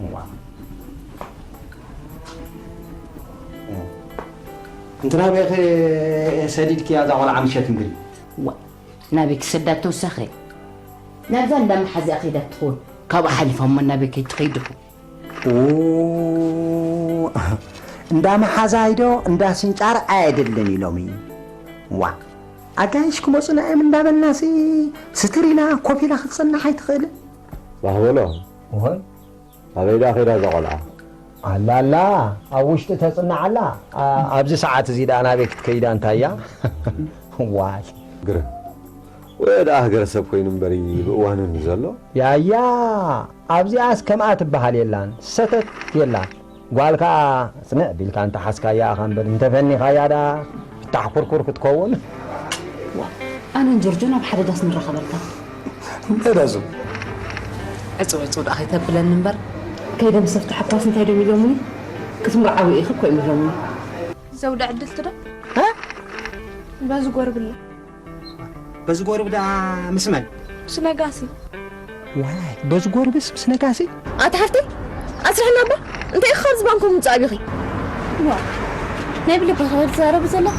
እዋ። እንቲ ናበይኸ ሰዲድክያ እዛ ቖልዓ ምሸት እንድሪ? ዋ፣ ናበይ ክሰዳ ተወሳኸ? ናብዛ እንዳ መሓዚኣ ከይዳ ትኸውን። ካብኣ ሓሊፋ እሞ ናበይ ከይትኸይድ ኢኹ? ኦ፣ እንዳ መሓዛይ ዶ እንዳ ስንጫር ኣየድልን ኢሎም እዩ። ዋ፣ ኣጋይሽ ክመጹና እዮም እንዳበልናሲ ስትሪና ኮፍ ኢላ ክትጸንሕ ኣይትኽእልን። ባህ በሎ። እወ። ኣበይ ደኣ ከይዳ እዛ ቖልዓ? ኣላ፣ ኣላ፣ ኣብ ውሽጢ ተጽንዕ ኣላ። ኣ-፣ ኣብዚ ሰዓት እዚ ደኣ ናበይ ክትከይዳ እንታያ? ዋል። ግርም። ወይ ደኣ ሃገረሰብ ኮይኑ እምበሪ ብእዋኑ እንድዩ ዘሎ። ያያ፣ ኣብዚኣስ ከምኣ ትበሃል የላን፣ ሰተት የላን። ጓል ከኣ ጽንዕ ቢልካ እንተሓዝካያ ኢኻ እምበር፣ እንተፈኒኻያ ደኣ ፍታሕ ኩርኩር ክትከውን። ዋ፣ ኣነን ጆርጆን ኣብ ሓደ ዳስ ንራኸበልካ። እንታይ ዳሱ? ዕጽው ዕጽው ደኣ ከይተብለኒ እምበር። ከይደ ምስ ኣፍትሓኳስ እንታይ ዶም ኢሎምኒ? ክትምርዓዊ ኢኺ እኮ እዮም ኢሎምኒ። ዘውዲ ዕድልቲ ዶ? እ? በዚ ጎርብላ። በዚ ጎርብ ደኣ ምስ መን? ምስ ነጋሲ። ዋይ፣ በዚ ጎርብስ ምስ ነጋሲ? ኣታ ሓፍተይ፣ ኣስርሕና እባ። እንታይ ኢኻ ካብዚ ባንኮ ምውጻእ ኣቢኺ? ዋ፣ ናይ ብልቢ ክብል ትዛረቢ ዘለኺ?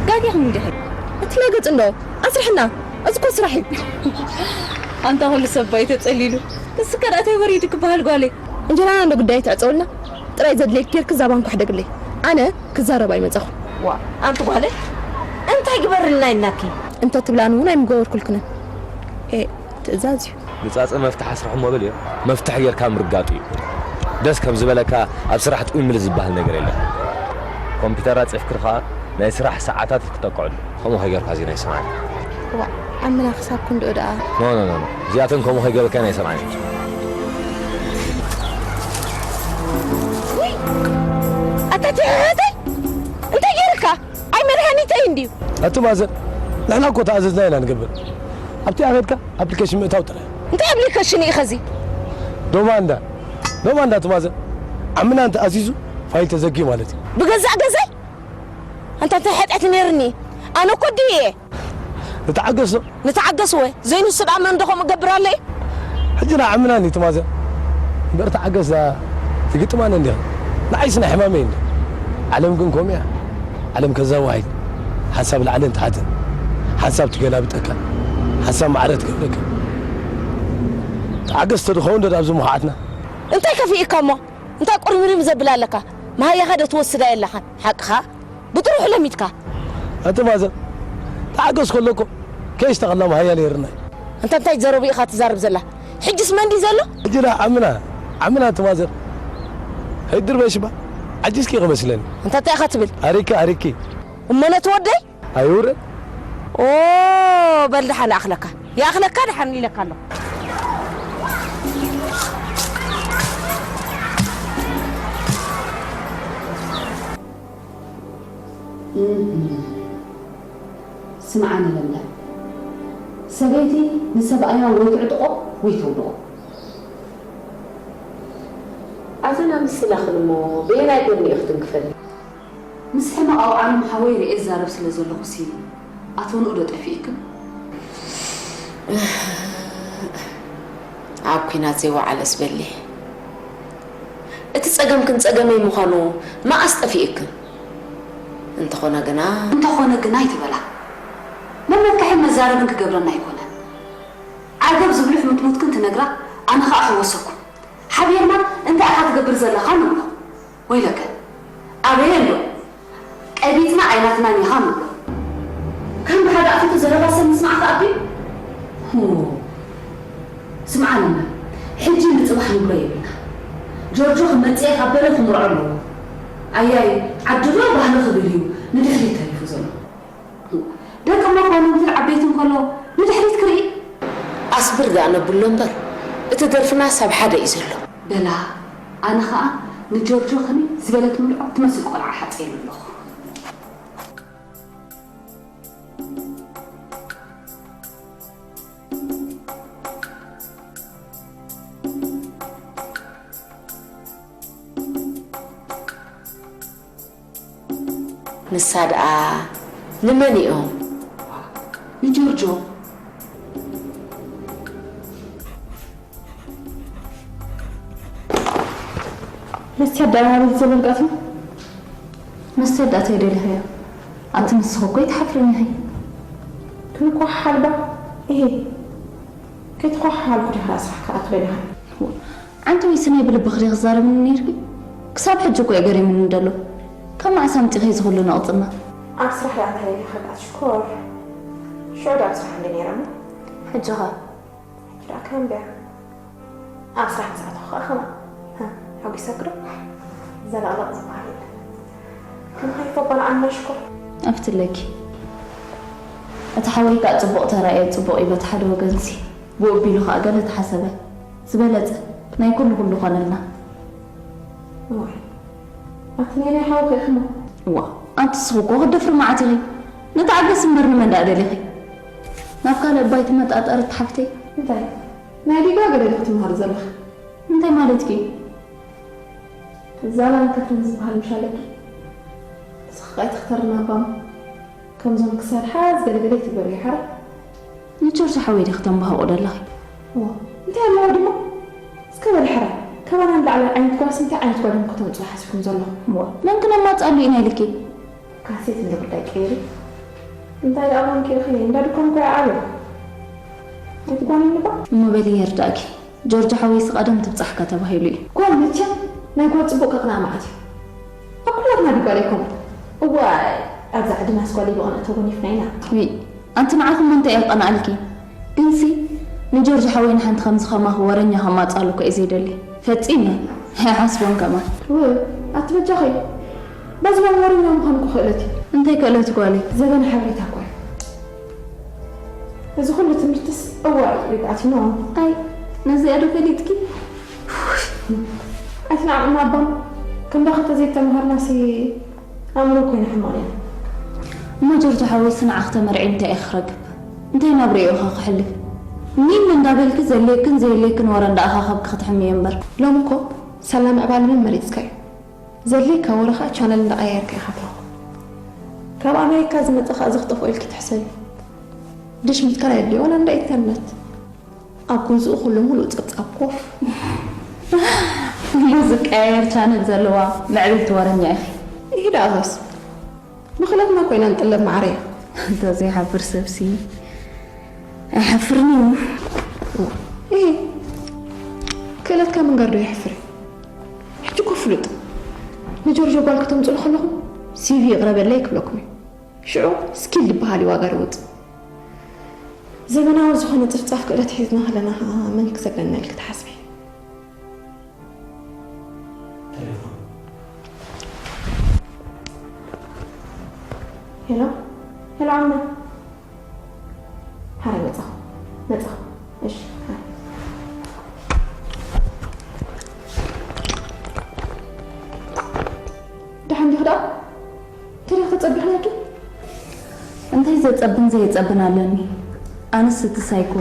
ጋጊኽኒ ድሕሪ። እቲ ናይ ገጽ እንዶ፣ ኣስርሕና። እዚ እኮ ስራሕ እዩ። ኣንታ ኩሉ ሰብ ባይ ተጸሊሉ። ንስከ ደኣ እንታይ ወሪዱ ክበሃል ጓለይ? እንጀራና እንዶ ጉዳይ ትዕጸውልና? ጥራይ ዘድልየኪ ጌርኪ እዛ ባንኮ ሕደግለይ። ኣነ ክዛረብ ኣይመጻኹ። ዋ፣ ኣንቲ ጓለይ፣ እንታይ ግበርልና ኢልናኪ? እንተ ትብላኒ እውን ኣይምገበርኩልክንን። ኤ፣ ትእዛዝ እዩ። ንጻጸ መፍትሕ ኣስርሕሞ በልዮ። መፍትሕ ጌርካ ምርጋጡ እዩ። ደስ ከም ዝበለካ ኣብ ስራሕ ጥውይ ምልስ ዝበሃል ነገር የለን። ኮምፒውተር ኣጽፍክርኻ ናይ ስራሕ ሰዓታት ክትተክዐሉ። ከምኡ ከይገርካ ዜና ይሰማዕኒ። ዋእ፣ ዓምና ክሳብ ክንድኡ ደኣ። ኖ፣ ኖ፣ ኖ፣ ኖ። እዚኣተን ከምኡ ከይገበርካየን ኣይሰምዓን። ውይ! ኣታ ትሕተይ! እንታይ ገይርካ? ኣይ መድሃኒተይ እንድዩ። ኣቲ ማዘር፣ ንሕና እኮ ተኣዘዝና ኢና ንገብር። ኣብቲ ኣኸድካ ኣፕሊኬሽን ምእታው ጥራይ። እንታይ ኣፕሊኬሽን እዩ ኸዚ? ዶማንዳ፣ ዶማንዳ ኣቲ ማዘር። ዓምና እንተ ኣዚዙ ፋይል ተዘጊ ማለት እዩ። ብገዛእ ገዛይ? ኣንታ እንታይ ሓጢኣት ነይርኒ? ኣነ እኮ ድየ። ንተዓገሶ። ንተዓገስ ወ? ዘይንሱ ደኣ መን ዶ ከምኡ ገብር ኣሎ እዩ? ሕጂ ንዓምና ንትማዘ። እምበር ተዓገስ ደኣ ትግጥማኒ እንዲኻ። ንዓይስ ናይ ሕማመይ እንዲ። ዓለም ግን ከምኡ እያ። ዓለም ከዛዋሂድ። ሓንሳብ ላዕልን ታሕትን። ሓንሳብ ትገላብጠካ። ሓንሳብ ማዕረ ትገብረካ። ተዓገስ ተድኸውን ዶ ኣብዚ ምኹዓትና? እንታይ ከፊእካ እሞ? እንታይ ቁርምሪም ዘብል ኣለካ? መሃያኻ ዶ ትወስዳ የለኻን? ሓቅኻ? ብጥርሑ ለሚድካ። ኣቲ ማዘር፣ ተዓገስ ከሎ እኮ ከይስተኸላ መሃያ ነይርና እዩ። እንተ እንታይ ዘረቡ ኢኻ ትዛረብ ዘላ? ሕጅስ መን ድዩ ዘሎ? ሕጂ ደኣ ዓምና፣ ዓምና ኣቲ ማዘር። ከይድርበሽ እባ፣ ዓጂዝኪ ኢኺ መስለኒ። እንተ እንታይ ኢኻ ትብል? ኣሪኪ፣ ኣሪኪ። እሞ ነቲ ወደይ? ኣይውረድ። ኦ፣ በል ደሓን ይኣኽለካ። ይኣኽለካ ደሓን ኢለካ ኣለኹ። እህ። ስምዓኒ ለምለም። ሰበይቲ ንሰብኣያ ወይ ትዕጥቖ ወይ ተውድቖ። ኣዘና ምስላኽን እሞ በየናይ ጎኒ ኢኺ ትንክፈኒ? ምስ ሕማቕ ኣውዓሎም ሓወይ ርእየ ዝዛረብ ስለ ዘለኹሲ፣ ኣትወንኡ ዶ ጠፊእክን? ኣብ ኲናት ዘይወዓለስ በሊ። እቲ ጸገምክን ጸገመይ ምዃኑ መኣስ ጠፊእክን? እንተኾነ ግና እንተኾነ ግና ኣይትበላ። መመክሕን መዛረብን ክገብረና ኣይኮነን። ዓገብ ዝብሉ ሕሙትሙትክን ትነግራ፣ ኣነ ኸኣ ሕወሰኩም። ሓቢርና እንታይ ኢኻ ትገብር ዘለኻ ንብሎ። ወይለከ፣ ኣበየ ኣሎ? ቀቢጽና ኣይናትናን ኢኻ ንብሎ። ከም ብሓደ ኣፍንቱ ዘረባ ሰብ ምስማዕ ከኣ ኣቢሉ። ሁ፣ ስምዓልና፣ ሕጂ ንጽባሕ ንብሎ የብልና። ጆርጆ ክመጽእ እየ ካብ በለ ክምርዖ ኣለዎ። ኣያይ፣ ዓዲ ዶ ባህሊ ክብል እዩ ንድሕሪት ተሪፉ ዘሎ። ደቂ መኳንንትን ዓበይትን ከሎ ንድሕሪት ክርኢ። ኣስብር ደኣ ነብሎ እምበር፣ እቲ ደርፍናስ ኣብ ሓደ እዩ ዘሎ። በላ፣ ኣነ ኸኣ ንጆርጆ ከመይ ዝበለት ምልዖ ትመስል ቆልዓ ሓጽየሉ ኣለኹ። ንሳ ደኣ ንመን እዮም? ንጆርጆ። እስቲ ኣደራረቢ ዘለልቃት ነው። መስተዳእታ ይደልኸያ። ኣንቲ ንስኺ እኮ ኣይትሓፍርን ኢኺ። ክንኳሓልባ። እሄ። ከይትኳሓልኩ ዲኻ ራስኻ ክኣትበልኻ። ዓንቲ ወይስ ናይ ብልብኺ ዲኺ ክዛረብኒ ነይርኪ? ክሳብ ሕጂ እኮ እዩ ገሪሙኒ ደሎ። ካብ መዓስ ኣምጺኺ እዚ ኩሉ ነቕጽና? ኣብ ስራሕ ደኣ እንታይ ኢልካ ደኣ ሽኮር? ሽዑ ደኣ ኣብ ስራሕ እንደ ነይረ እሞ። ሕጂ ኸ? ሕጂ ደኣ ከም ደኣ ኣብ ስራሕ ምስ ኣተኹ ኸኣ ከማን። ሃ፣ ሓጒሰኪ ዶ? ዘለቕለቕ ዝበሃል የለን። ከም ኸይፈ በላ ኣና ሽኮር። ኣብትለኪ። እቲ ሓወይ ከኣ ጽቡቕ ተራእየ ጽቡቕ እዩ በቲ ሓደ ወገንሲ። ብኡ ኣቢሉ ኸኣ ገለ ተሓሰበ። ዝበለጸ ናይ ኩሉ ኩሉ ኾነልና። እዋይ፣ ኣቲ ናይ ናይ ሓውኺ ኢኺ እሞ። እዋ፣ ኣንቲ ንስኺ እኮ ክትደፍሪ መዓት ኢኺ። ንተዓገሲ እምበር ንመን ደኣ ደሊኺ? ናብ ካልእ እባ ኣይትመጣጠሪ ሓፍተይ። እንታይ? ናይ ዲጋ ገለ ዲኺ ትመሃሪ ዘለኺ? እንታይ ማለትኪ? ዛላን ከፍትን ዝበሃል ምሽ ኣለኪ? ንስኺ ከኣ ኣይትኽተሪ ናባም። ከምዞም ክሳድ ሓዝ ገለገለ ይትግበሪ ሓራ። ንጆርጆ ሓወይ ዲኺ ተንባህቑ ደለኺ? እዋ፣ እንታይ ኣለዎ ድማ? እስከ በሊ ሓራ፣ ካባና ንላዕሊ ዓይነት ጓልሲ እንታይ ዓይነት ጓል እዮም ከተምጽኡ ሓሲብኩም ዘለኹም? እዋ፣ መን ክነማጽኣሉ ኢና ኢልኪ? ካሴት እንዶ ጉዳይ ቀይሪ። እንታይ ደኣ ኮንኪ ኢኺ? እንዳ ድኳን እኮ ይዓብር። ነቲ ጓል ይንባ? እሞ በሊ የርዳእኪ። ጆርጆ ሓወይስ ቀደም ትብጻሕካ ተባሂሉ እዩ። ጓል መቸም ናይ ጓል ጽቡቕ ከቕንኣ መዓት እዩ። ኣብ ኩላትና ድዩ ጓል ኣይኮነን? እዋይ፣ ኣብዛ ዓድናስ ጓል ይበቕንኦ ተጎኒፍና ኢና። ዊ፣ ኣንቲ ንዓኹም እንታይ የቐንኣልኪ? ግንሲ ንጆርጆ ሓወይ ንሓንቲ ከምዚ ከማኺ ወረኛ ከማጽኣሉ እኮ እየ ዘይደሊ። ፈጺመ ኣይሓስቦን ከማን። ው፣ ኣቲ በጃኺ። በዚ ጓል ወረኛ ምዃን እኮ ክእለት እዩ። እንታይ ክእለት ጓለይ? ዘበነ ሓበሬታ እኮ እዩ። እዚ ኩሉ ትምህርትስ እዋይ ይብዓት ነው። ኣይ፣ ነዚኣ ዶ ፈሊጥኪ? ኣይትንዓቕና ኣባም። ክንዳኺ ተዘይተምሃርናሲ ኣእምሮ ኮይና ሕማቕ እያ። እሞ ጆርጆ ሓወይሲ ንዓኺ ተመርዕዩ እንታይ ኢኺ ክረክብ? እንታይ ናብርኡ ኢኺ ክሕልፍ? ሚም እንዳበልኪ ዘድልየክን ዘየድልየክን ወረ እንዳኣኻኸብኪ ክትሕምዮ እምበር። ሎሚ እኮ ሳላ ምዕባለ መን መሪጽካዮ? ዘድልየካ ወረ ኸኣ ቻነል እንዳቐያየርካ ኢኻ ትረኽቦ። ካብ ኣሜሪካ ዝመጸ ኸኣ እዚ ክጠፍኦ ኢልኪ ትሕሰቢ። ድሽ ምትካል ኣየድልዮ ዋላ እንዳ ኢንተርነት። ኣብ ገዝኡ ኩሉ ሙሉእ ጸብጻብ ኮፍ። እሞ ዝቀያየር ቻነል ዘለዋ ምዕብልቲ ወረኛ ኢኺ። ይሄ ደኣ እዛስ ብኽለትና ኮይና ንጥለብ ማዕረ እያ። እንተ ዘይሓፍር ሰብሲ ኣይሓፍርን እዩ። ይሄ ክእለትካ ምንጋር ዶ የሕፍር እዩ? ሕጂ እኮ ፍሉጥ። ንጆርጆ ጓል ከተምጽሉ ከለኹም ሲቪ ይቕረበለይ ክብለኩም እዩ። ሽዑ ስኪል ዝበሃል እዩ ዋጋ ልውጥ። ዘመናዊ ዝኾነ ጽፍጻፍ ክእለት ሒዝና ከለና ኸኣ መን ክሰግደና ኢልኪ ትሓስቢ? ሄሎ፣ ሄሎ ዓመ። ሓረ መጻኹ፣ መጻኹ። እሺ፣ ሓረ። ደሓን ዲኺ ደኣ? እንታይ ዲኺ ተጸቢኺ ነኪ? እንታይ ዘጸብን ዘየጸብን ኣለኒ? ኣነስ እቲ ሳይኮ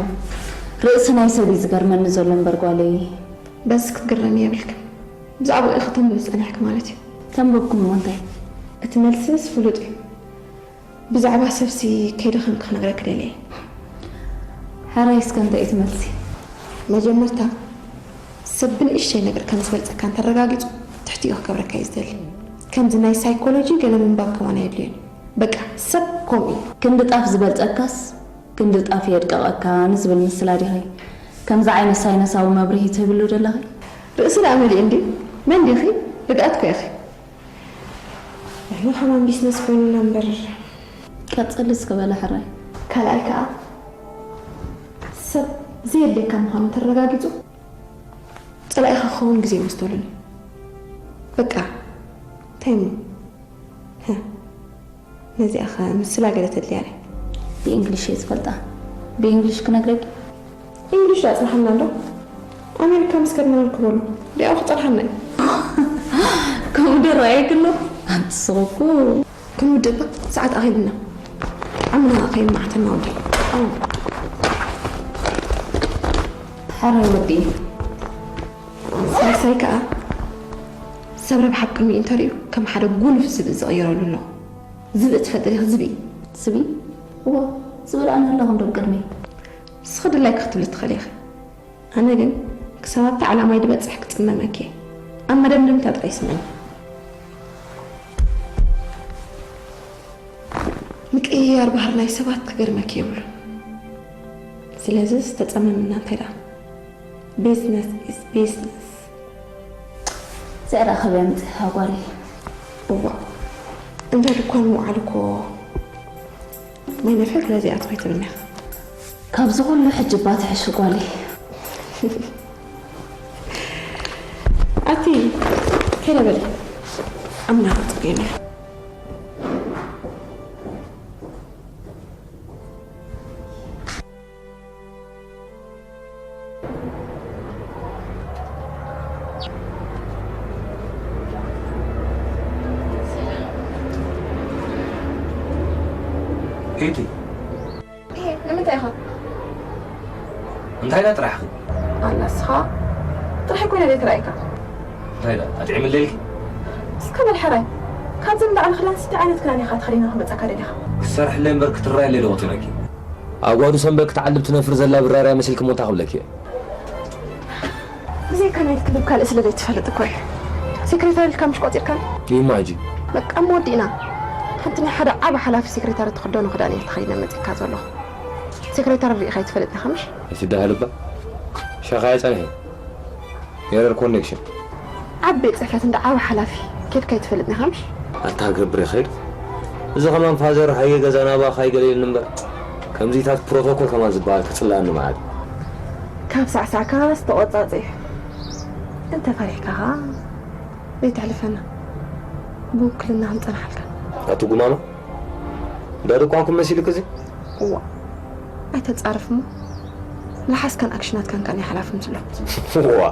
ርእሲ ናይ ሰብ እዩ ዝገርመኒ ዘሎ እምበር ጓለይ። በዚ ክትግረሚ የብልክን። ብዛዕባኡ ኢኺ ተንብቢ ጸኒሕኪ ማለት እዩ። ተንበብኩ እሞ እንታይ? እቲ መልስስ ፍሉጥ እዩ። ብዛዕባ ሰብሲ ከይደኸምኪ ክነግረኪ ደልየ። ሕራይ እስከ እንታይ እዩ እቲ መልሲ? መጀመርታ ሰብ ብንእሽተይ ነገር ከም ዝበልጸካ እንተረጋጊጹ ትሕቲኡ ክገብረካ እዩ ዝደሊ። ከምዚ ናይ ሳይኮሎጂ ገለ ምንባብ ከማን ኣየድልዮን። በቃ ሰብ ከምኡ እዩ። ክንዲ ጣፍ ዝበልጸካስ ክንዲ ጣፍ የድቅቐካ ንዝብል ምስላ ዲኺ ከምዚ ዓይነት ሳይነሳዊ መብርሂ ትህብሉ ደለኺ? ርእሲ ደኣ መሊኡ እንድዩ። መን ዲኺ? ርግኣት እኮ ኢኺ። ንሕና ከማን ቢዝነስ ኮይኑና እምበር። ቀጽሊ እስከ በላ ሕራይ። ካልኣይ ከኣ ሰብ ዘየድልየካ ምዃኑ እንተረጋጊጹ ጸላኢኻ ክኸውን ግዜ ኣይወስደሉን እዩ። በቃ እንታይ እሞ? ህህ። ነዚኣ ኸ ምስላ ገለ ተድልያ ድያ? ብእንግሊሽ እየ ዝፈልጣ። ብእንግሊሽ ክነግረኪ? እንግሊሽ ኣጽንሓና እንዶ። ኣሜሪካ ምስ ከድና ንክበሉ ዲያው ክጸንሓና እዩ። ከምኡ ዶ ረኣየኪ ኣሎ? ኣንቲ ስቕ እኮ። ክንውድእ እባ ሰዓት ኣኺልና። ዓምና ከይመዓተና ወዲ። ኣው። ሓራይ ወዲ። ሳልሳይ ከኣ ሰብ ረብሓ ኣብ ቅድሚኡ እንተርእዩ ከም ሓደ ጉኑፍ ዝብኢ ዝቕይረሉ ኣሎ። ዝብኢ ትፈልጢ ዲኺ? ዝብኢ። ዝብኢ? እወ፣ ዝብኢ ኣነ ኣለኹ እንዶ ቅድመይ። ንስኺ ድላይኪ ክትብሊ ትኽእሊ ኢኺ። ኣነ ግን ክሳብ ኣብቲ ዓላማይ ድበጽሕ ክጽመመኪ እየ። ኣብ መደምደምታ ጥራይ ስምዕኒ። ምቅይያር ባህሪ ናይ ሰባት ክገርመኪ የብሉ። ስለዚ ዝተጸመምና እንታይ ደኣ? Business is business። ዘራኸበ ምጽሃ ጓል። እዋ፣ እንዳ ድኳን ምውዓል እኮ ማይ ነፍሒ ስለዚ ኣትኮይ ትብልኒ ኢኻ። ካብዚ ኩሉ ሕጂ እባ ትሕሹ ጓል። ኣቲ ከይደ በሊ ኣምና ክጽገኒ። ኪቲ፣ እሄ፣ ንምንታይ ኢኻ? እንታይ ኢላ ጥራሕኺ? ኣላ ንስኻ ጥራሕ እኮ ኢና ዘይተራእየካ። እንታይ ኢላ? ኣጥዒምለይ ኢልኪ? እስከ በል ሕራይ፣ ካብዚ ንላዕሊ ክዳን ስንታይ ዓይነት ክዳን ኢኻ ተኸዲንካ ክትመጸካ ደሊኻ? ክሰርሕለይ እምበር ክትረኣየለይ ዶ ቆጺረኪ? ኣብ ጓዱ ሰንበል ክትዓልብ ትነፍር ዘላ ብራርያ መሲልኪ እሞ እንታይ ክብለኪ እየ? ብዘይካ ናይ ክልብ ካልእ ስለ ዘይትፈልጥ እኮ እዩ። ሴክሬታሪ ኢልካ ምሽ ቆጺርካኒ? ይማ ሕጂ። በቃ እሞ ወዲእና። ሓንቲ ናይ ሓደ ዓቢ ሓላፊ ሴክሬታሪ ትኽደኖ ክዳን እየ ተኸዲነ መጺእካ ዘለኹ። ሴክሬታሪ ርኢኻ ኣይትፈልጥን ኢኻ ምሽ? ኣይትዳሃል እባ። ሻኻ ኣይጸንሐ። ኤረር ኮኔክሽን። ዓቢ ቤት ጽሕፈት እንዳ ዓቢ ሓላፊ ኬድካ ኣይትፈልጥን ኢኻ ምሽ? ኣታ ገብረ ይኸይድ። እዚ ከማን ፋዘር ሃየ ገዛ ናባኻ ኣይገለየኒ እምበር፣ ከምዚታት ፕሮቶኮል ከማን ዝበሃል ክጽላኣኒ መዓት። ካብ ሳዕሳዕካስ ተቖጻጸ እዩ። እንተ ፈሪሕካ ኸኣ ዘይተሕልፈና። ብውክልና ክንጸንሓልካ። ኣቲ ጉማማ፣ እንዳ ድኳንኩም መሲሉክ እዚ? እዋ፣ ኣይተጻርፍ እሞ። ለሓስካን ኣክሽናትካን ከኣ ናይ ሓላፊ ምስሎ። እዋ።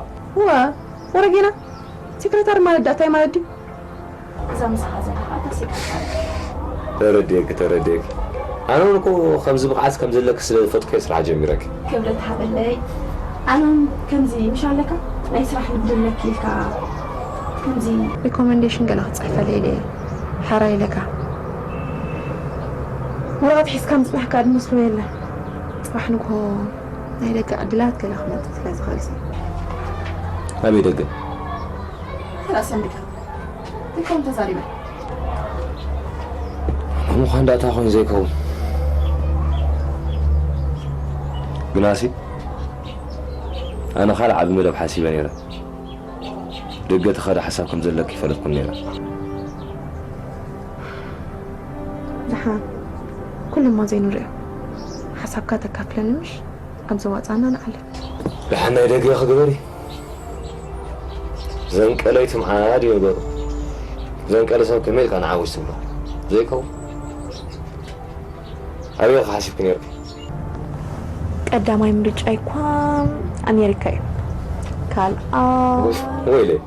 እዋ፣ ወረጌና፣ ሴክሬታሪ ማለት ደኣ እንታይ ማለት ድዩ? እዛ ምሳኻ ዘለኻ ኣታ ሴክሬታሪ። ተረዲኤኪ፣ ተረዲኤኪ። ኣነ እውን እኮ ከምዚ ብቕዓት ከም ዘለኪ ስለ ዝፈጥኩ እየ ስራሕ ጀሚረኪ። ክብረት ሃበለይ። ኣነ እውን ከምዚ ምሽ ኣለካ ናይ ስራሕ ልምዲ ኣለኪ ኢልካ ከምዚ ሪኮመንዴሽን ገለ ክጽሕፈለይ ኢለ እየ። ሓራይ ኢለካ። ወረቐት ሒዝካ ምጽናሕካ ድመስሎ የለን። ጽባሕ ንግሆ ናይ ደገ ዕድላት ገለ ክመጽእ ስለ ዝኽእል። ኣበይ ደገ? ተራ ሰንቢካ። እንታይ ከም ተዛሪበ? ንምዃን ዳታ ኮይኑ ዘይከውን። ግናሲ፣ ኣነ ካልእ ዓቢ መደብ ሓሲበ ነይረ። ደገ ተኸደ ሓሳብ ከም ዘለኪ ይፈለጥኩን ነይረ። ደሓን፣ ኩሉ እሞ ዘይንሪኦ። ሓሳብካ ተካፍለኒ ምሽ? ኣብ ዘዋጻና ንዓልም። ደሓን ናይ ደገ ክግበሪ። ዘንቀለይ ትምዓድ እዩ ነገሩ። ዘንቀለ ሰብ ከመይ ኢልካ ንዓዊስ ትብሎ? ዘይከውን። ኣበይ ኢኻ ሓሲብኪ ነይርኪ? ቀዳማይ ምርጫይ እኳ ኣሜሪካ እዩ። ካልኣ ወይ-፣ ወይለይ።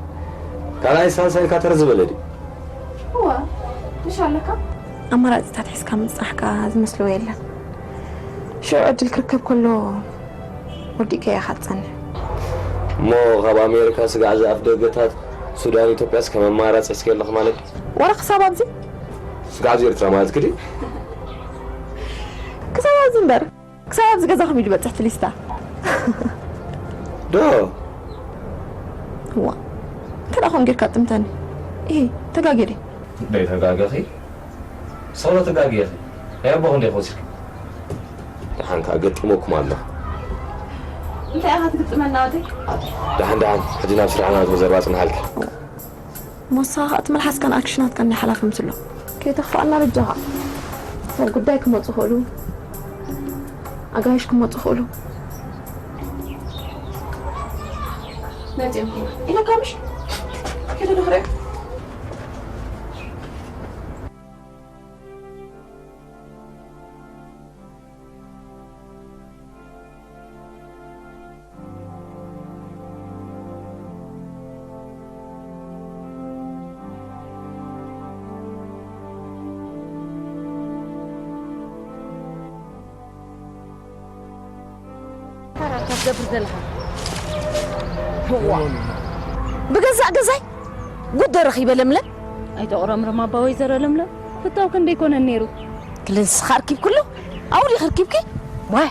ካልኣይ ሳልሳይ ኢልካ ተረ ዝበለ ድዩ? እወ፣ ምሽ ኣለካ? ኣማራጺታት ሒዝካ ምጽናሕካ ዝመስሎ የለን። ሽዑ ዕድል ክርከብ ከሎ ወዲእካዮ ኢኻ ትጸንሕ። እሞ ካብ ኣሜሪካ ስጋዕ ዝኣፍ ደገታት ሱዳን፣ ኢትዮጵያስ ከም ኣማራጺ ሒዝካዮ ኣለኺ ማለት ድዩ? ዋላ ክሳብ ኣብዚ? ስጋዕ ኣብዚ ኤርትራ ማለት ክዲ? ክሳብ ኣብዚ እምበር። ክሳብ ኣብዚ ገዛኹም እዩ ዝበጽሕ እቲ ሊስታ። ዶ? እዋ። እንታይ ደኣ ኾን ጌርካ ጥምተኒ? ኢሂ፣ ተጋግየ ድየ? ደይ ተጋገኺ? ሶሎ ተጋግየኺ። ናይ ኣቦኺ እንደ ክወስድኪ። ደሓን ከኣ ገጢመኩም ኣሎ። እንታይ ኢኻ ትግጥመና ወደይ? ደሓን፣ ደሓን። ሕጂ ናብ ስራሕና ንዘርባ ጽንሓልኪ። ሞሳ እቲ መልሓስካን ኣክሽናትካን ናይ ሓላፊ ምስሎ። ከይተኽፍኣና በጃኻ። ሰብ ጉዳይ ክመጹ ይኽእሉ፣ ኣጋይሽ ክመጹ ይኽእሉ። መጺኦም ኢለካ ምሽ? ከይደ ዶ ክሪኦ? ተራ ትገብር ዘለኻ። እዋ። ብገዛእ ገዛይ ጉድ ረኺበ ለምለም። ኣይተቑረምርም ኣባ ወይዘሮ ለምለም። ፍታው ክንደይ ኮነን ነይሩ። ክልንስኻ ኣርኪብክሉ? ኣውሊኽ ኣርኪብኪ? ዋይ።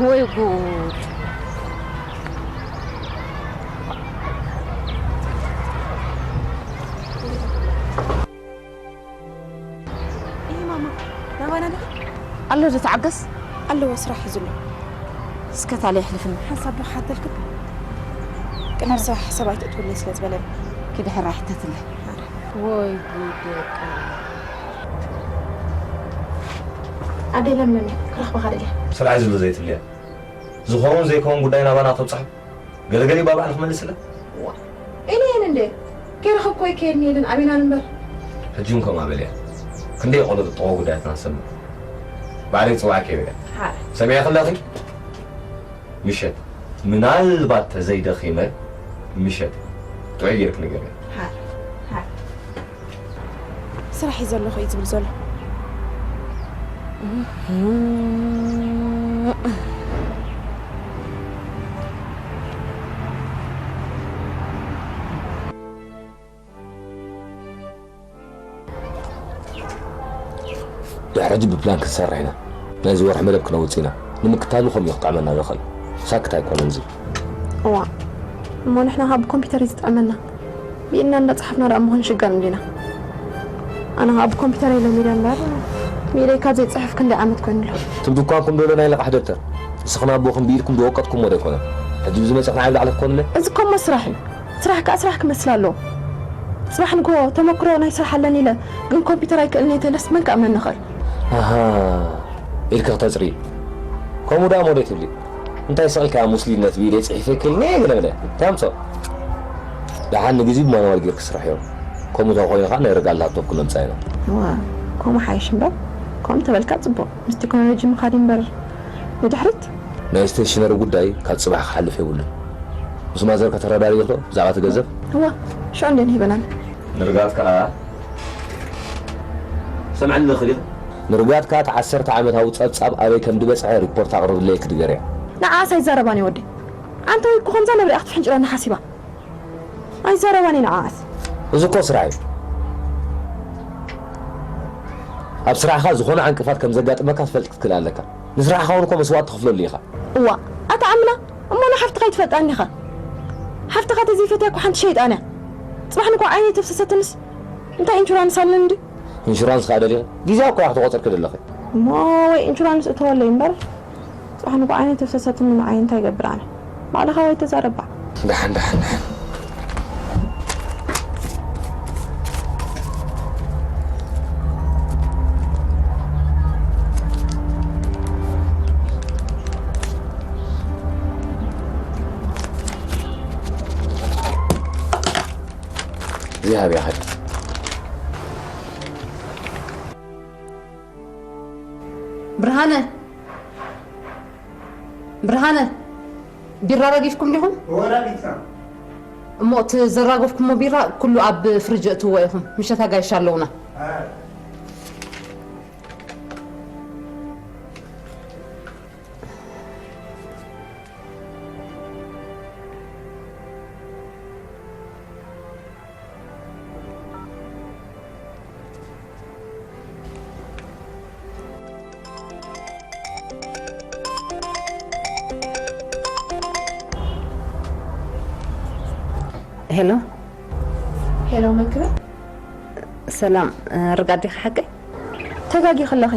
ወይ ጉድ። ኣሎ ዶ ተዓገስ? ኣለዎ፣ ስራሕ ሒዙ ኣሎ። እስከ ታለ የሕልፍኒ። ሓንሳብ ዶ ክሓተልክን? ቅድሚ ስራሕ ሓሳብ ኣይተእትውለይ ስለ ዝበለኒ። ኪዲ ሕራይ ሕተትለይ። ወይ ጉድ ደቂ። ኣደይ ለምለመይ፣ ክረኽበኻ ደልየ። ስራሕ ዝብሎ ዘይትብልያ። ዝኾውን ዘይከውን ጉዳይ ናባና ተብጽሖ። ገለገለ ባባዕል ክመልስለ። ኢለየን እንዴ? ከይረኸብኮ ይከየድኒ የለን ኣበይናን እምበር። ሕጂ እውን ከምኣ በልያ። ክንደይ ቆሎ ጥጥቆ ጉዳያትና ንሰምዕ። ባዕለይ ክጽውዓኪ እየ በልያ። ሓር። ሰሚዐ ከለኺ ምሸት ምናልባት ተዘይደኺመ ምሸት ጥዑይ ጌርኪ ንገርያ። ሓር። ሓር። ስራሕ እዩ ዘለኹ እዩ ዝብል ዘሎ። ድሕሪ ሕጂ ብፕላን ክንሰርሕ ኢና። ናይዚ ወርሒ መደብ ክነውጽእ ኢና። ንምክታሉ ከምኡ እዩ ክጥዕመና ዝኽእል። ሳክት ኣይኮነን እዚ። እዋ እሞ ንሕና ካብ ብኮምፒተር እዩ ዝጥዕመና። ብኢድና እንዳጸሓፍና ደኣ ምኾን ሽጋር እንዲና። ኣነ ከዓ ብኮምፒተር ኢለ ሚለ እምበር ብኢደይ ካብ ዘይጽሕፍ ክንደይ ዓመት ኮይኑ ኣሎ። ትም ድኳንኩም ዶ ናይ ለቃሕ ደብተር ንስኽን ኣቦኽን ብኢድኩም ዝወቀጥኩሞ ዶ ኣይኮነን? ሕጂ ብዝመጽእ ንዓይ ላዕሊ ክትኮኑለይ? እዚ እኮ እሞ ስራሕ እዩ። ስራሕ ከዓ ስራሕ ክመስል ኣለዎ። ጽባሕ ንግሆ ተመክሮ ናይ ስራሕ ኣለኒ ኢለ ግን ኮምፒተር ኣይክእልን እየ ተለስ መን ከኣምነኒ ይኽእል? ኣሃ ኢልኪ ክተጽሪ ከምኡ ደኣ ሞዴ ትብሊ እንታይ ስቕ ኢልካ ሙስሊነት ብኢደይ ጽሒፈ ክልኒ ገለ በለ እንታይ ኣምጽኦ ደሓን ንግዜ ብማንዋል ጌርኪ ስርሕዮ ከምኡ ተኾይኑ ኸዓ ናይ ርግኣት ላፕቶፕ ክነምጽኣ ኢና እዋ ከምኡ ሓይሽ እምበር ከምኡ ተበልካ ጽቡቕ ምስ ቴክኖሎጂ ምኻድ እምበር ንድሕሪት ናይ ስቴሽነሪ ጉዳይ ካብ ጽባሕ ክሓልፍ የብሉን ምስ ማዘር ከተረዳድእዮ ዶ ብዛዕባ እቲ ገንዘብ እዋ ሽዑ እንዴ ንሂበናን ንርግኣት ከኣ ሰምዐኒ ዶ ክብል ንርግኣት ከኣ እቲ ዓሰርተ ዓመታዊ ጸብጻብ ኣበይ ከም ዝበጽሐ ሪፖርት ኣቕርብለይ ክትገርያ ንዓኣስ ኣይዛረባን እየ ወደይ ኣንተ ወይ እኮ ከምዛ ነብሪኣ ክትፍሕንጭረኒ ሓሲባ ኣይዛረባን እየ ንዓኣስ እዚ እኮ ስራሕ እዩ ኣብ ስራሕኻ ዝኾነ ዕንቅፋት ከም ዘጋጥመካ ትፈልጥ ክትክእል ኣለካ ንስራሕኻ እውን እኮ መስዋእቲ ትኽፍለሉ ኢኻ እዋ ኣታ ኣምና እሞ ንሓፍትኻ ይትፈልጣ እንዲኻ ሓፍትኻ ተዘይፈትያ እኮ ሓንቲ ሸይጣን እያ ጽባሕ ንኳ ዓይነይ ተፍሰሰትንስ እንታይ ኢንሹራንስ ኣለኒ ድዩ ኢንሹራንስ ከዓ ደሊኺ ግዜኣ እኮ እያ ክትቆፅርኪ ዘለኺ እሞ ወይ ኢንሹራንስ እተወለይ እምበር ጽባሕ ንኳ ዓይነይ ተፍሰሰትኒ ንዓይ እንታይ ይገብር ኣነ ባዕልኻ ወይ ተዛረባ ደሓን ደሓን ደሓን እግዚኣብሔር ብርሃነ ብርሃነ ቢራ ረጊፍኩም ዲኹም? እወ ራጊፍና። እሞ እቲ ዘራገፍኩሞ ቢራ ኩሉ ኣብ ፍርጅ እትዎ ኢኹም። ምሸት ኣጋይሽ ኣለውና። ሄሎ ሄሎ መን ክብል ሰላም ርጋዴ ሓቀይ ተጋጊ ከለኺ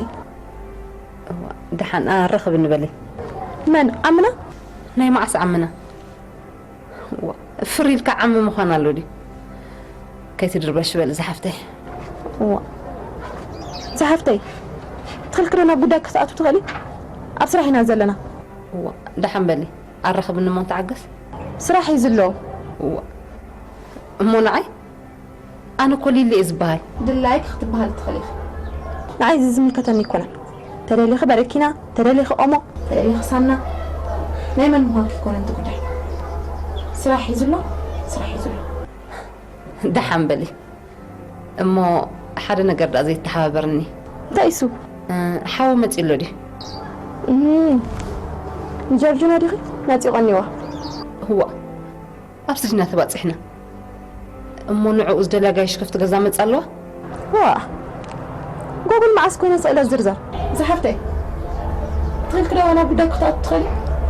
ደሓን ኣረኽብ እንበለይ መን ዓምና ናይ መዓስ ዓምና ፍር ኢልካ ዓሚ ምዃን ኣሎ ድዩ? ከይትድርበሽ በሊ ዝሓፍተይ። እዋ ዝሓፍተይ ትኽልክዶ ናብ ጉዳይ ክትኣትው ትኽእሊ? ኣብ ስራሕ ኢና ዘለና። እዋ ደሓን በሊ ኣራኽብኒ እሞ ንተዓገስ። ስራሕ እዩ ዝሎ። እዋ እሞ ንዓይ ኣነ እኮ ሊሊ እየ ዝበሃል። ድላይኪ ክትበሃሊ ትኽእሊ ኢኺ። ንዓይ እዚ ዝምልከተኒ ኣይኮነን። ተደሊኺ በረኪና፣ ተደሊኺ ኦሞ፣ ተደሊኺ ሳምና። ናይ መን ምዃንኪ ኣይኮነን እቲ ጉዳይ። ስራሕ ሒዙ ኣሎ፣ ስራሕ ሒዙ ኣሎ። ደሓን በሊ እሞ ሓደ ነገር ደኣ ዘይተሓባበርኒ። እንታይ እሱ? ሓወ መጺኡ ኣሎ ድዩ? ንጀርጅኖ ዲኺ መጺኡ ቀኒዋ? እዋ ኣብዚ ዲና ተባጺሕና እሞ ንዕኡ ዝደልያ ጋይሽ ከፍቲ ገዛ መጽ ኣለዋ ዋ ጎጉል መዓስ ኮይነ ስእለት ዝርዘር ዝሓፍተይ ትኽልክዳ ዋላ ጉዳይ ክትኣቱ ትኽእሊ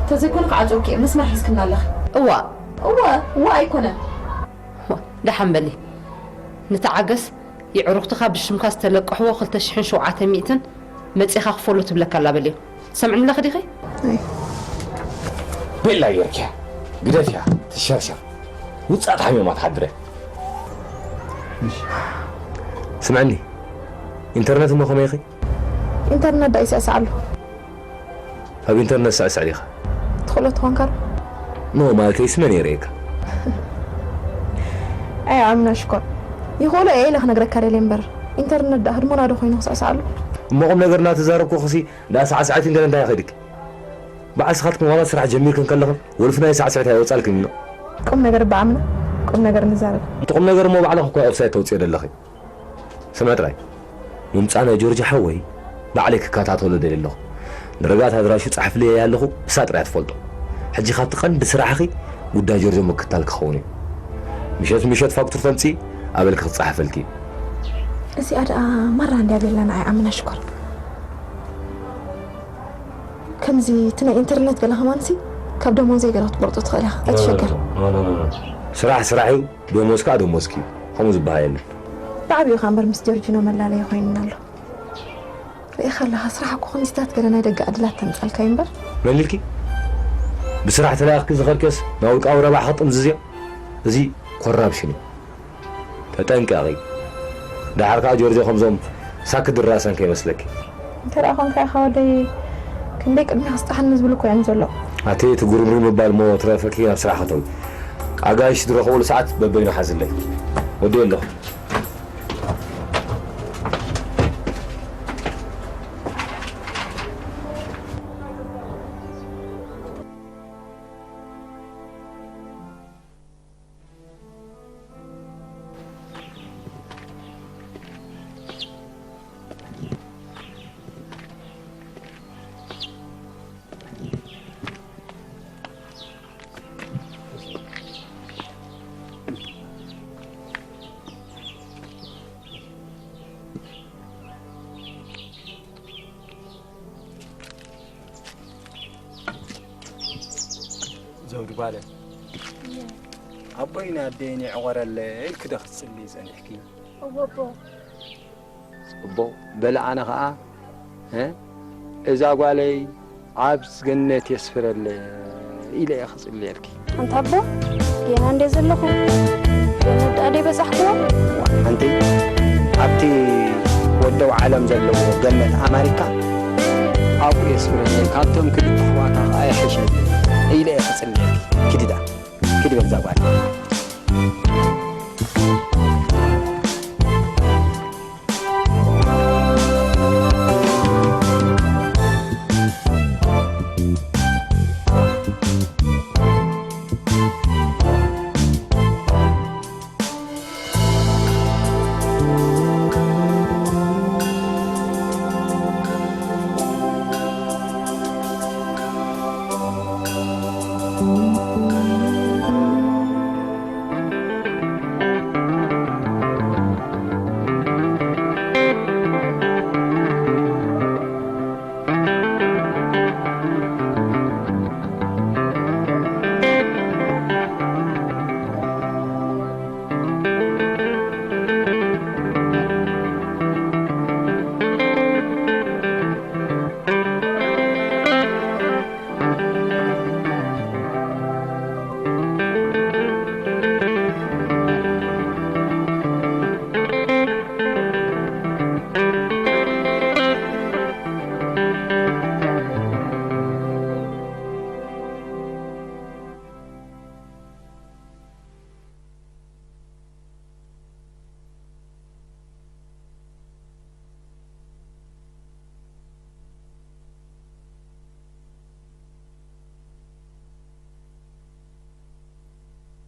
ተዘይኮነ ክዓፅወኪ እየ መስመር ሒዝክና ኣለኺ እዋ እዋ እዋ ኣይኮነን ደሓን በሊ ንተዓገስ የዕሩኽትኻ ብሽምካ ዝተለቀሕዎ ክልተ ሽሕን ሸውዓተ ሚእትን መጺኻ ክፈሎ ትብለካ ኣላ በልዮ። ትሰምዕኒ ኣለኺ ዲኺ? ቤላ ጌርኪያ ግደፍያ ትሸርሸር ውጻእ ሓሚማ ትሓድረ። ስምዕኒ፣ ኢንተርነት እሞ ከመይ ኢኺ? ኢንተርነት ዳኣ ይስዕስዕ ኣሎ። ኣብ ኢንተርነት ስዕስዕ ዲኻ? ትኽእሎ ትኾንካ ዶ? ኖ ማለተይስ መን የርእየካ? ኣይ ኣምና ሽኮር ይኽእሎ እየ ኢለ ክነግረካ ደልየ እምበር ኢንተርነት ዳኣ ህድሞና ዶ ኮይኑ ክስዕስዕ ኣሎ? እሞ ቁም ነገር እናተዛረብኩ ክሲ ዳኣ ሳዕሳዕቲ እንገለ እንታይ ይኸድክ? በዓል ስኻትክን ዋላ ስራሕ ጀሚርክን ከለኽን ወልፊ ናይ ሳዕሳዕቲ ኣይወጻልክን ኢኖ። ቁም ነገር ብኣምና ቁም ነገር ንዛረብ። እቲ ቁም ነገር እሞ ባዕልኽ እኮ ኦፍሳይድ ተውጽኦ ደለኺ። ስምዒ ጥራይ። ምምጻእ ናይ ጆርጅ ሓወይ ባዕለይ ክከታተሎ ደልየ ኣለኹ። ንረጋት ኣድራሹ ጻሕፍለይ ኣለኹ፣ እሳ ጥራይ ትፈልጦ። ሕጂ ካብቲ ቀንዲ ስራሕኺ ጉዳይ ጆርጆ ምክታል ክኸውን እዩ። ምሸት ምሸት ፋክቱር ተምጺ ኣበልኪ ክጸሓፈልኪ እዩ። እዚኣ ደኣ ማራ እንድያ ቤላ ንዓይ ኣምና ሽኮር። ከምዚ እቲ ናይ ኢንተርነት ገለ ከማንሲ ካብ ደሞዘይ ገለ ክትቆርጦ ትኽእል ኢኻ ኣይትሸገር። ስራሕ ስራሕ እዩ፣ ደሞዝ ከዓ ደሞዝኪ እዩ። ከምኡ ዝበሃል የለን። ብዓብዩ ኸኣ እምበር ምስ ጆርጂኖ መላለየ ኮይኑና ኣሎ። ርኢኻ ኣለኻ ስራሕ እኮ ከምዚታት ገለ ናይ ደገ ዕድላት ተምጻልካ እዩ እምበር። መን ኢልኪ? ብስራሕ ተላኢኽኪ ዝኸድክዮስ ናብ ውልቃዊ ረብሓ ክጥምዝዝዮ? እዚ ኮራፕሽን እዩ። ተጠንቀቒ። ደሓር ከኣ ጆርጆ ከምዞም ሳክ ድራሰን ከይመስለኪ። እንተ ደኣ ኾንካ ኢኻ ወደይ ክንደይ ቅድሚ ከስጥሓኒ ዝብል እኮ እዮም ዘሎ። ኣቲ እቲ ጉርምሪ ምባል እሞ ትረፈኪ ናብ ስራሕ ከተው። ኣጋይሽ ዝረኸብሉ ሰዓት በበይኑ ሓዝለይ። ወዲ ኣለኹ። ዘውዲ ጓለ ኣቦይን ኣደይን ይዕቆረለይ ኢልኪ ዶ ክትጽልዪ ጸኒሕኪ? እወ ኣቦ። ጽቡቕ በሊ ኣነ ኸኣ እ እዛ ጓለይ ኣብ ገነት የስፍረለይ ኢለ እየ ክጽልየልኪ። ኣንታ ኣቦ ጌና እንደ ዘለኹ ገነት ደኣ ደይ በጻሕክዎ? ኣንቲ ኣብቲ ወደው ዓለም ዘለዎ ገነት ኣማሪካ ኣብኡ የስፍረለይ ካብቶም ክልተ ኣሕዋታ ኸኣ ይሕሸለይ ኢለ እየ ክጽልየልኪ። ኪዲ ደኣ ኪዲ በዛ ጓል።